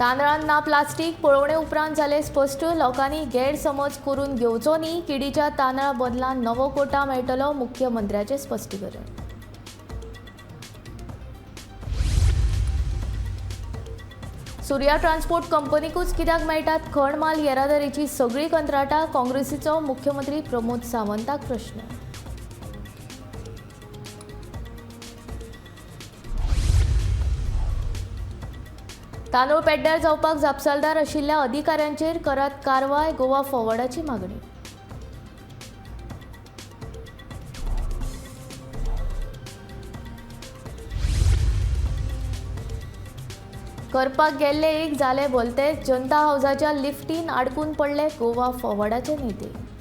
तांदळांत ना प्लास्टीक पळोवणे उपरांत जालें स्पश्ट. लोकांनी गैरसमज करून घेवचो न्ही. किडीच्या तांदळा बदला नवो कोटा मेळटलो. मुख्यमंत्र्याचें स्पश्टीकरण. सूर्या ट्रान्सपोर्ट कंपनीकूच कित्याक मेळटात खण माल येरादारीची सगळीं कंत्राटां? काँग्रेसीचो मुख्यमंत्री प्रमोद सावंताक प्रश्न. तांदूळ पेड्ड्यार जावपाक जापसालदार आशिल्ल्या अधिकाऱ्यांचेर करात कारवाय. गोवा फॉरवर्डाची मागणी. करपाक गेल्ले एक जाले भलतेच. जनता हावजाच्या लिफ्टीन आडकून पडले गोवा फॉरवर्डाचे नेते.